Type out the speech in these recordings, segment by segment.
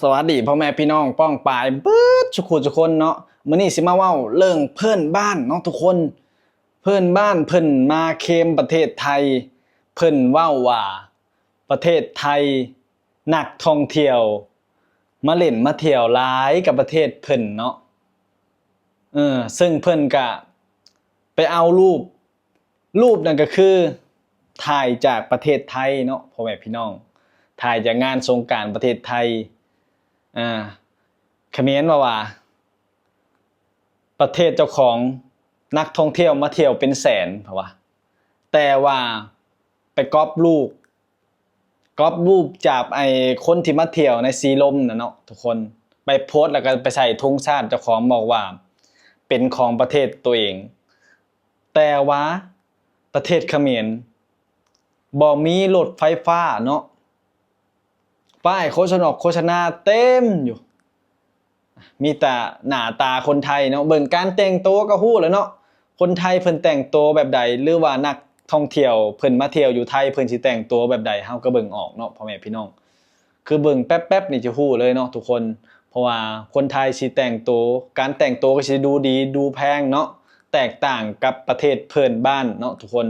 ສະຫວັດດີພໍ່ແມ່ພີ່ນ້ອງປ້ອງປາຍເບິດສູ່ຄູ່ສູ່ຄົນເນາະ. ມື້ນີ້ຊິມາເວົ້າເລື່ອງເພື່ອນບ້ານເນາະທຸກຄົນ. ເພື່ອນບ້ານເພິ່ນມາເຄມປະເທດໄທ, ເພິ່ນເວົ້າວ່າປະເທດໄທນັກທ່ອງທ່ຽວມາຫຼິ້ນມາທ່ຽວຫຼາຍກວ່າປະເທດເພິ່ນເນາະ. ເອີ ເຊິ່ງເພິ່ນກະໄປເອົາຮູບ ຮູບນັ້ນກໍຄືຖ່າຍຈາກປະເທດໄທເນາະ ພໍ່ແມ່ພີ່ນ້ອງ, ຖ່າຍຈາກງານສົງການປະເທດໄທ. ອ່າ ຂະເໝນເວົ້າວ່າ ປະເທດເຈົ້າຂອງນັກທ່ອງທ່ຽວມາທ່ຽວເປັນແສນ ເຂົາວ່າ, ແຕ່ວ່າໄປກັອບຮູບ ກັອບຮູບຈາກໄອ້ຄົນທີ່ມາທ່ຽວໃນສີລົມນະເນາະທຸກຄົນ, ໄປໂພສແລ້ວກໍໄປໃສ່ທຸງຊາດເຈົ້າຂອງ ບອກວ່າເປັນຂອງປະເທດຕົວເອງ. ແຕ່ວ່າປະເທດຂະເໝນບໍ່ມີລົດໄຟຟ້າເນາະ, ປ້າຍໂຄສະນອກໂຄສະນາເຕັມຢູ່. ມີແຕ່ໜ້າຕາຄົນໄທເນາະ, ເບິ່ງການແຕ່ງໂຕກໍຮູ້ແລ້ວເນາະ ຄົນໄທເພິ່ນແຕ່ງໂຕແບບໃດ ຫຼືວ່ານັກທ່ອງທ່ຽວເພິ່ນມາທ່ຽວຢູ່ໄທ ເພິ່ນຊິແຕ່ງໂຕແບບໃດ ເຮົາກໍເບິ່ງອອກເນາະ ພໍ່ແມ່ພີ່ນ້ອງ. ຄືເບິ່ງແປັບໆນີ້ຈະຮູ້ເລີຍເນາະທຸກຄົນ, ເພາະວ່າຄົນໄທຊິແຕ່ງໂຕ ການແຕ່ງໂຕກໍຊິດູດີດູແພງເນາະ, ແຕກຕ່າງກັບປະເທດເພື່ອນບ້ານເນາະທຸກຄົນ.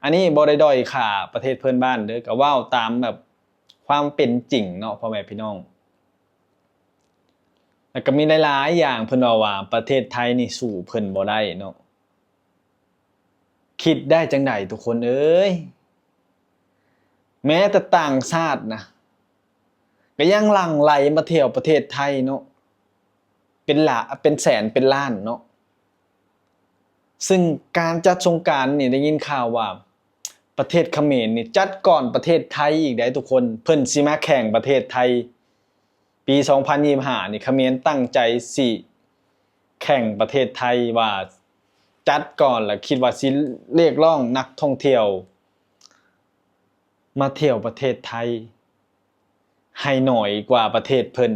ອັນນີ້ບໍ່ໄດ້ດ້ອຍຄ່າປະເທດເພື່ອນບ້ານເດີ້, ກໍເວົ້າຕາມແບບຄວາມເປັນຈິງເນາະ ພໍ່ແມ່ພີ່ນ້ອງ. ແລ້ວກໍມີຫຼາຍໆຢ່າງ ເພິ່ນເວົ້າວ່າປະເທດໄທນີ້ສູ້ເພິ່ນບໍ່ໄດ້ເນາະ. ຄິດໄດ້ຈັ່ງໃດທຸກຄົນເອີຍ, ແມ້ແຕ່ຕ່າງຊາດນະ ກໍຍັງຫຼັ່ງໄຫຼມາທ່ຽວປະເທດໄທເນາະ ເປັນຫຼາ ເປັນແສນເປັນລ້ານເນາະ. ຊຶ່ງການຈັດສົງການນີ້ ໄດ້ຍິນຂ່າວວ່າປະເທດຂະເໝນນີ້ຈັດກ່ອນປະເທດໄທອີກໃດ໋ທຸກຄົນ, ເພິ່ນຊິມາແຂ່ງປະເທດໄທ ປີສອງພັນຊາວຫ້ານີ້ ຂະເໝນຕັ້ງໃຈຊິແຂ່ງປະເທດໄທ ວ່າຈັດກ່ອນ ແລະ ຄິດວ່າຊິຮຽກຮ້ອງນັກທ່ອງທ່ຽວມາທ່ຽວປະເທດໄທໃຫ້ໜ້ອຍກວ່າປະເທດເພິ່ນ.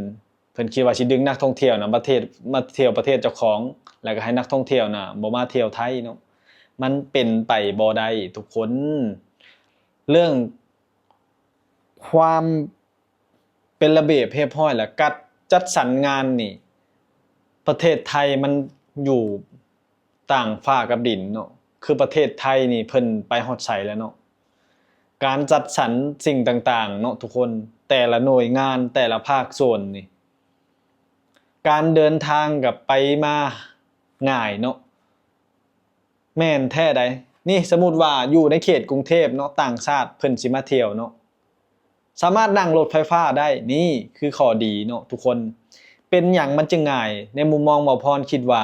ເພິ່ນຄິດວ່າຊິດຶງນັກທ່ອງທ່ຽວນະ ປະເທດ ມາທ່ຽວປະເທດເຈົ້າຂອງ ແລ້ວກໍໃຫ້ນັກທ່ອງທ່ຽວນະບໍ່ມາທ່ຽວໄທເນາະ. ມັນເປັນໄປບໍ່ໄດ້ທຸກຄົນ. ເລື່ອງຄວາມ ເປັນລະບຽບຮຽບຮ້ອຍ ແລະ ກັດ ຈັດສັນງານນີ້ ປະເທດໄທມັນຢູ່ຕ່າງຟ້າກັບດິນເນາະ. ຄືປະເທດໄທນີ້ເພິ່ນໄປຮອດໃສແລ້ວເນາະ, ການຈັດສັນສິ່ງຕ່າງໆເນາະທຸກຄົນ, ແຕ່ລະໜ່ວຍງານ ແຕ່ລະພາກສ່ວນນີ້ ການເດີນທາງກໍໄປມາງ່າຍເນາະ. ແມ່ນແທ້ໃດ໋. ນີ້ ສົມມຸດວ່າຢູ່ໃນເຂດກຸງເທບເນາະ, ຕ່າງຊາດເພິ່ນຊິມາທ່ຽວເນາະ, ສາມາດນັ່ງລົດໄຟຟ້າໄດ້, ນີ້ຄືຂໍ້ດີເນາະທຸກຄົນ. ເປັນຫຍັງມັນຈຶ່ງງ່າຍ? ໃນມຸມມອງໝໍພອນຄິດວ່າ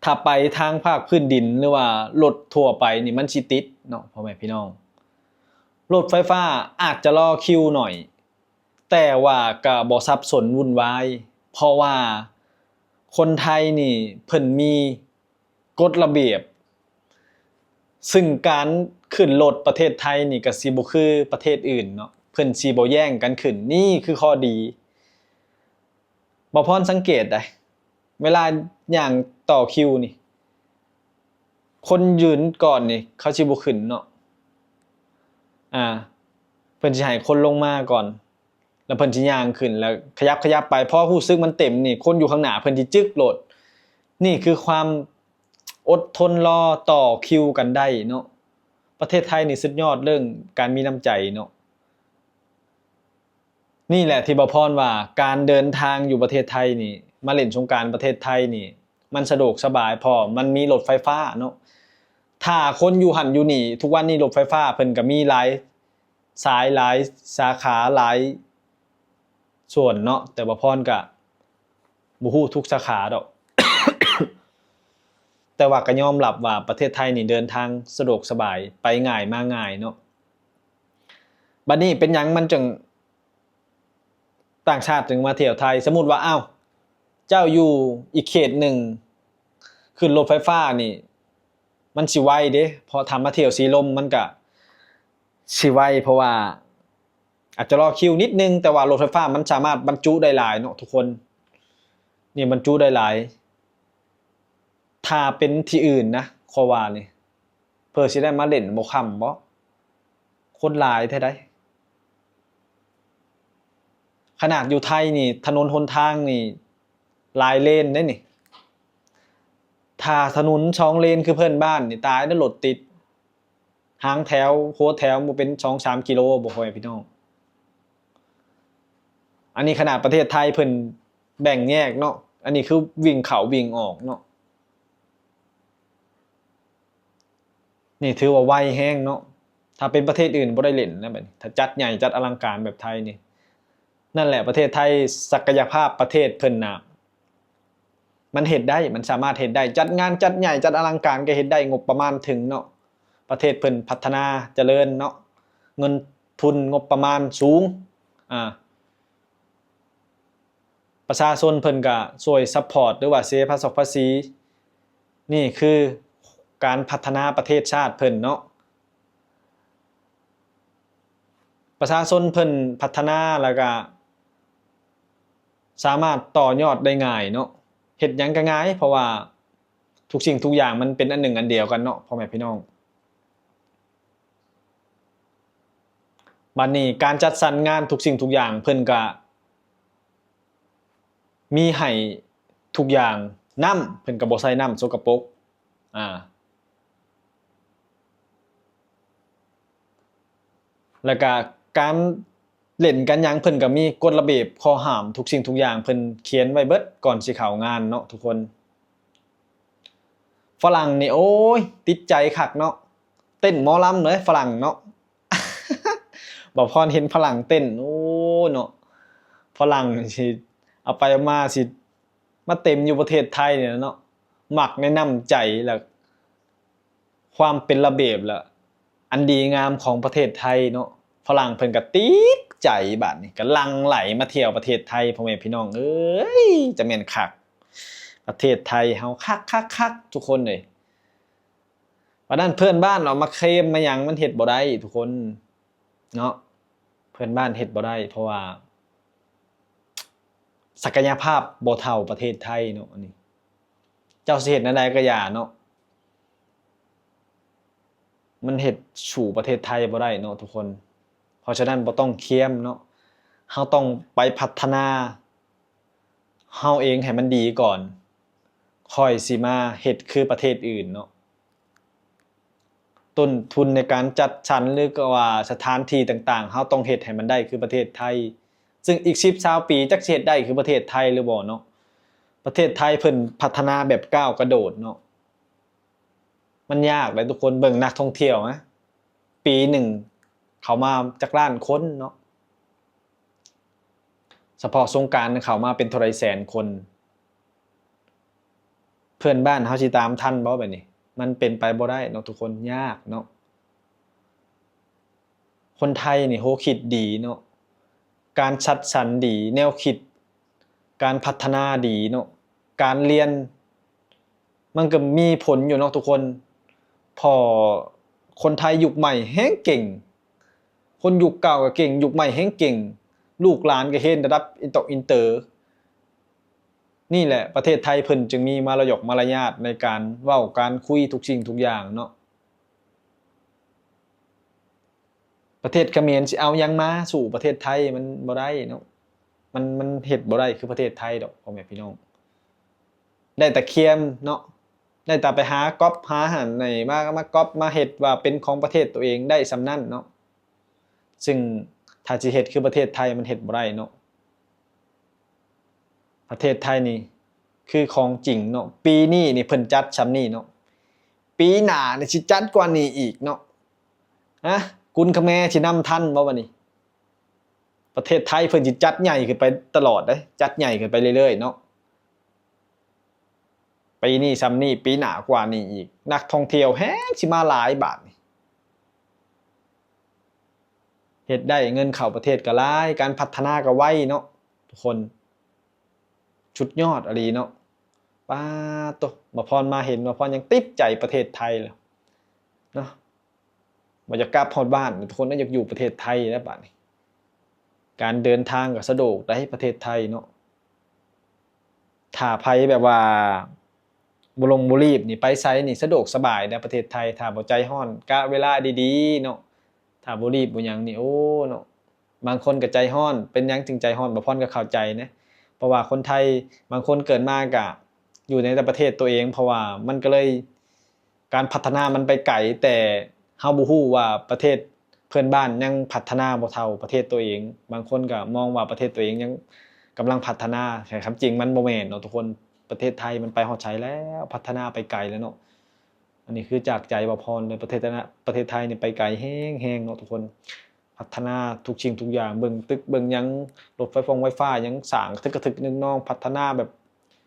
ຖ້າໄປທາງພາກພື້ນດິນ ຫຼືວ່າລົດທົ່ວໄປນີ້ ມັນຊິຕິດເນາະ ພໍ່ແມ່ພີ່ນ້ອງ. ລົດໄຟຟ້າອາດຈະລໍຄິວໜ້ອຍ ແຕ່ວ່າກໍບໍ່ສັບສົນວຸ່ນວາຍ ເພາະວ່າຄົນໄທນີ້ເພິ່ນມີກົດລະບຽບ, ຊຶ່ງການຂຶ້ນລົດປະເທດໄທນີ້ກໍຊິບໍ່ຄືປະເທດອື່ນເນາະ, ເພິ່ນຊິບໍ່ແຍ່ງກັນຂຶ້ນ. ນີ້ຄືຂໍ້ດີ. ໝໍພອນສັງເກດໄດ໋ ເວລາຍ່າງຕໍ່ຄິວນີ້ ຄົນຢືນກ່ອນນີ້ເຂົາຊິບໍ່ຂຶ້ນເນາະ, ອ່າ ເພິ່ນຊິໃຫ້ຄົນລົງມາກ່ອນ ແລ້ວເພິ່ນຊິຍ່າງຂຶ້ນ ແລ້ວຂະຫຍັບຂະຫຍັບໄປ. ພໍຮູ້ສຶກມັນເຕັມນີ້ ຄົນຢູ່ຂ້າງໜ້າເພິ່ນຊິຈຶກໂລດ. ນີ້ຄືຄວາມອົດທົນລໍຕໍ່ຄິວກັນໄດ້ເນາະ. ປະເທດໄທນີ້ສຸດຍອດເລື່ອງການມີນ້ຳໃຈເນາະ. ນີ້ແຫຼະທີ່ບ່າວພອນວ່າ ການເດີນທາງຢູ່ປະເທດໄທນີ້ ມາຫຼິ້ນສົງການປະເທດໄທນີ້ ມັນສະດວກສະບາຍ ເພາະມັນມີລົດໄຟຟ້າເນາະ. ຖ້າຄົນຢູ່ຫັ້ນຢູ່ນີ້ ທຸກວັນນີ້ລົດໄຟຟ້າເພິ່ນກໍມີຫຼາຍສາຍ ຫຼາຍສາຂາ ຫຼາຍສ່ວນເນາະ, ແຕ່ບ່າວພອນກໍບໍ່ຮູ້ທຸກສາຂາດອກ ແຕ່ວ່າກໍຍອມຮັບວ່າປະເທດໄທນີ້ເດີນທາງສະດວກສະບາຍ ໄປງ່າຍມາງ່າຍເນາະ. ບັດນີ້ເປັນຫຍັງມັນຈຶ່ງ ຕ່າງຊາດຈຶ່ງມາທ່ຽວໄທ? ສົມມຸດວ່າ ອ້າວ ເຈົ້າຢູ່ອີກເຂດໜຶ່ງ ຂຶ້ນລົດໄຟຟ້ານີ້ ມັນຊິໄວເດ້, ເພາະຖ້າມາທ່ຽວສີລົມມັນກະຊິໄວ ເພາະວ່າອາດຈະລໍຄິວນິດໜຶ່ງ, ແຕ່ວ່າລົດໄຟຟ້າມັນສາມາດບັນຈຸໄດ້ຫຼາຍເນາະທຸກຄົນ, ນີ້ບັນຈຸໄດ້ຫຼາຍ. ຖ້າເປັນທີ່ອື່ນນະ ຂ້ອຍວ່ານີ້ ເພິ່ນຊິໄດ້ມາຫຼິ້ນບໍ່ຄ່ຳບໍ? ຄົນຫຼາຍແທ້ໃດ໋. ຂະໜາດຢູ່ໄທນີ້ ຖະໜົນຫົນທາງນີ້ຫຼາຍເລນເດ້ນີ້. ຖ້າຖະໜົນສອງເລນຄືເພື່ອນບ້ານນີ້ ຕາຍແລ້ວ ລົດຕິດ. ຫາງແຖວ ຫົວແຖວບໍ່ເປັນສອງສາມກິໂລບໍ່ ພໍ່ແມ່ພີ່ນ້ອງ. ອັນນີ້ຂະໜາດປະເທດໄທເພິ່ນແບ່ງແຍກເນາະ, ອັນນີ້ຄືວິ່ງເຂົ້າວິ່ງອອກເນາະ. ນີ້ຖືວ່າໄວແຮງເນາະ. ຖ້າເປັນປະເທດອື່ນບໍ່ໄດ້ເຫຼັ້ນນະ ແບບນີ້ ຖ້າຈັດໃຫຍ່ຈັດອະລັງການແບບໄທນີ້. ນັ້ນແຫຼະ ປະເທດໄທ ສັກກະຍະພາບປະເທດເພິ່ນນະ ມັນເຮັດໄດ້ ມັນສາມາດເຮັດໄດ້. ຈັດງານຈັດໃຫຍ່ ຈັດອະລັງການກໍເຮັດໄດ້, ງົບປະມານເຖິງເນາະ. ປະເທດເພິ່ນພັດທະນາຈະເລີນເນາະ, ເງິນທຶນງົບປະມານສູງ. ອາ ປະຊາຊົນເພິ່ນກະຊ່ວຍຊັບພອດ ຫຼືວ່າເສພາສີ ພາສີ. ນີ້ຄືການພັດທະນາປະເທດຊາດເພິ່ນເນາະ. ປະຊາຊົນເພິ່ນພັດທະນາ ແລ້ວກະສາມາດຕໍ່ຍອດໄດ້ງ່າຍເນາະ. ເຮັດຫຍັງກະງ່າຍ ເພາະວ່າທຸກສິ່ງທຸກຢ່າງມັນເປັນອັນໜຶ່ງອັນດຽວກັນເນາະ ພໍ່ແມ່ພີ່ນ້ອງ. ບັດນີ້ການຈັດສັນງານທຸກສິ່ງທຸກຢ່າງ ເພິ່ນກະມີໃຫ້ທຸກຢ່າງ, ນ້ຳເພິ່ນກະບໍ່ໃສ່ນ້ຳສົກກະປົກ. ອາ ແລ້ວກະການເຫຼັ້ນການຫຍັງ ເພິ່ນກະມີກົດລະບຽບຂໍ້ຫ້າມທຸກສິ່ງທຸກຢ່າງ ເພິ່ນຂຽນໄວ້ເບິດກ່ອນຊິເຂົ້າງານເນາະທຸກຄົນ. ຝຣັ່ງນີ້ ໂອ້ຍ ຕິດໃຈຄັກເນາະ, ເຕັ້ນໝໍລຳເລີຍຝຣັ່ງເນາະ. ບ່າວພອນເຫັນຝຣັ່ງເຕັ້ນ ໂອ້ເນາະ, ຝຣັ່ງຊິເອົາໄປເອົາມາຊິມາເຕັມຢູ່ປະເທດໄທນີ້ແຫຼະເນາະ. ມັກໃນນ້ຳໃຈ ແລະ ຄວາມເປັນລະບຽບ ແລະ ອັນດີງາມຂອງປະເທດໄທເນາະ. ຝຣັ່ງເພິ່ນກະຕິດໃຈ ບາດນີ້ກະຫຼັ່ງໄຫຼມາທ່ຽວປະເທດໄທ ພໍ່ແມ່ພີ່ນ້ອງເອີຍ. ຈະແມ່ນຄັກ ປະເທດໄທເຮົາຄັກໆໆ ທຸກຄົນເອີຍ. ບາດນັ້ນເພື່ອນບ້ານອອກມາເຄມມາຫຍັງ ມັນເຮັດບໍ່ໄດ້ທຸກຄົນເນາະ. ເພື່ອນບ້ານເຮັດບໍ່ໄດ້ ເພາະວ່າສັກກະຍະພາບບໍ່ເທົ່າປະເທດໄທເນາະ. ອັນນີ້ເຈົ້າຊິເຮັດແນວໃດກະຢ່າເນາະ, ມັນເຮັດສູ້ປະເທດໄທບໍ່ໄດ້ເນາະທຸກຄົນ. ເພາະສະນັ້ນບໍ່ຕ້ອງຄຽມເນາະ, ເຮົາຕ້ອງໄປພັດທະນາເຮົາເອງໃຫ້ມັນດີກ່ອນ ຄ່ອຍຊິມາເຮັດຄືປະເທດອື່ນເນາະ. ຕົ້ນທຶນໃນການຈັດສັນ ຫຼືກະວ່າສະຖານທີ່ຕ່າງໆ ເຮົາຕ້ອງເຮັດໃຫ້ມັນໄດ້ຄືປະເທດໄທ, ຊຶ່ງອີກສິບຊາວປີຈັກຊິເຮັດໄດ້ຄືປະເທດໄທຫຼືບໍ່ເນາະ. ປະເທດໄທເພິ່ນພັດທະນາແບບກ້າວກະໂດດເນາະ. ມັນຍາກເດ້ທຸກຄົນ, ເບິ່ງນັກທ່ອງທ່ຽວນະ, ປີໜຶ່ງເຂົາມາຈັກລ້ານຄົນເນາະ. ສະເພາະສົງການເຂົ້າມາເປັນເທົ່າໃດແສນຄົນ. ເພື່ອນບ້ານເຮົາຊິຕາມທັນບໍ່ບາດນີ້? ມັນເປັນໄປບໍ່ໄດ້ເນາະທຸກຄົນ, ຍາກເນາະ. ຄົນໄທນີ້ຫົວຄິດດີເນາະ, ການຈັດສັນດີ, ແນວຄິດ, ການພັດທະນາດີເນາະ, ການລຽນ ມັນກະມີຜົນຢູ່ເນາະທຸກຄົນ. ເພາະຄົນໄທຍຸກໃໝ່ແຮງເກັ່ງ, ຄົນຍຸກເກົ່າກະເກັ່ງ, ຍຸກໃໝ່ແຮງເກັ່ງ, ລູກຫຼານກະຮຽນລະດັບອິນຕອກອິນເຕີ. ນີ້ແຫຼະ ປະເທດໄທເພິ່ນຈຶ່ງມີມາລະຍົກມາລະຍາດໃນການເວົ້າການຄຸຍທຸກສິ່ງທຸກຢ່າງເນາະ. ປະເທດຂະເໝນຊິເອົາຫຍັງມາສູ້ປະເທດໄທ? ມັນບໍ່ໄດ້ເນາະ, ມັນ ມັນເຮັດບໍ່ໄດ້ຄືປະເທດໄທດອກ ພໍ່ແມ່ພີ່ນ້ອງ. ໄດ້ແຕ່ຄຽມເນາະ, ໄດ້ແຕ່ໄປຫາກັອບຫາຫັ້ນນີ້ມາ ມາກັອບມາເຮັດວ່າເປັນຂອງປະເທດໂຕເອງໄດ້ສ່ຳນັ້ນເນາະ. ຊຶ່ງຖ້າຊິເຮັດຄືປະເທດໄທມັນເຮັດບໍ່ໄດ້ເນາະ. ປະເທດໄທນີ້ຄືຂອງຈິງເນາະ, ປີນີ້ນີ້ເພິ່ນຈັດຊ່ຳນີ້ເນາະ, ປີໜ້ານີ້ຊິຈັດກວ່ານີ້ອີກເນາະ. ຮະ ກຸນຂະແມຊິນຳທັນບໍ່ບາດນີ້? ປະເທດໄທເພິ່ນຊິຈັດໃຫຍ່ຂຶ້ນໄປຕະຫຼອດເດ້, ຈັດໃຫຍ່ຂຶ້ນໄປເລື້ອຍໆເນາະ. ປີນີ້ຊ່ຳນີ້, ປີໜ້າກວ່ານີ້ອີກ, ນັກທ່ອງທ່ຽວແຮງຊິມາຫຼາຍບາດນີ້. ເຮັດໄດ້ເງິນເຂົ້າປະເທດກະຫຼາຍ, ການພັດທະນາກະໄວເນາະທຸກຄົນ, ສຸດຍອດອີ່ຫຼີເນາະ. ປາໂຕ ບ່າວພອນມາເຫັນ ບ່າວພອນຍັງຕິດໃຈປະເທດໄທແລ້ວເນາະ. ບໍ່ຢາກກັບຮອດບ້ານ, ທຸກຄົນຢາກຢູ່ປະເທດໄທແລ້ວບາດນີ້. ການເດີນທາງກະສະດວກໃດ໋ ປະເທດໄທເນາະ. ຖ້າໃຜແບບວ່າບໍ່ລົງບໍ່ລີບນີ້ ໄປໃສນີ້ສະດວກສະບາຍໃດ໋ ປະເທດໄທ, ຖ້າບໍ່ໃຈຮ້ອນ ກະເວລາດີໆເນາະ, ຖ້າບໍ່ລີບບໍ່ຫຍັງນີ້ ໂອ້ເນາະ. ບາງຄົນກໍໃຈຮ້ອນ. ເປັນຫຍັງຈຶ່ງໃຈຮ້ອນ? ບ່າວພອນກໍເຂົ້າໃຈນະ ເພາະວ່າຄົນໄທບາງຄົນເກີດມາກໍຢູ່ໃນແຕ່ປະເທດຕົວເອງ ເພາະວ່າມັນກໍເລີຍ ການພັດທະນາມັນໄປໄກ ແຕ່ເຮົາບໍ່ຮູ້ວ່າປະເທດເພື່ອນບ້ານຍັງພັດທະນາບໍ່ເທົ່າປະເທດຕົວເອງ. ບາງຄົນກໍມອງວ່າປະເທດຕົວເອງຍັງກຳລັງພັດທະນາ ແຕ່ຄວາມຈິງມັນບໍ່ແມ່ນເນາະທຸກຄົນ. ປະເທດໄທມັນໄປຮອດໃສແລ້ວ? ພັດທະນາໄປໄກແລ້ວເນາະ. ອັນນີ້ຄືຈາກໃຈບ່າວພອນເລີຍ ປະເທດ ປະເທດໄທນີ້ໄປໄກແຮງໆເນາະທຸກຄົນ. ພັດທະນາທຸກສິ່ງທຸກຢ່າງ ເບິ່ງຕຶກເບິ່ງຫຍັງ ລົດໄຟຟອງໄຟຟ້າຫຍັງ ສ້າງກະທຶກກະທຶກນຶກນອງ ພັດທະນາແບບ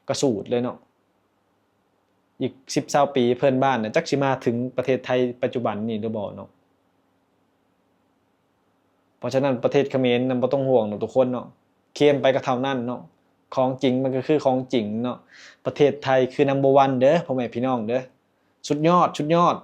ກະສູດເລີຍເນາະ. ອີກສິບຊາວປີເພື່ອນບ້ານນະ ຈັກຊິມາເຖິງປະເທດໄທປັດຈຸບັນນີ້ຫຼືບໍ່ເນາະ. ເພາະສະນັ້ນປະເທດຂະເໝນນະ ບໍ່ຕ້ອງຫ່ວງເນາະທຸກຄົນເນາະ. ເຄມໄປກໍເທົ່ານັ້ນເນາະ. ຂອງຈິງມັນກໍຄືຂອງຈິງເນາະ. ປະເທດໄທຄື number one ເດີ ພໍ່ແມ່ພີ່ນ້ອງເດີ. ສຸດຍອດ ສຸດຍອດ.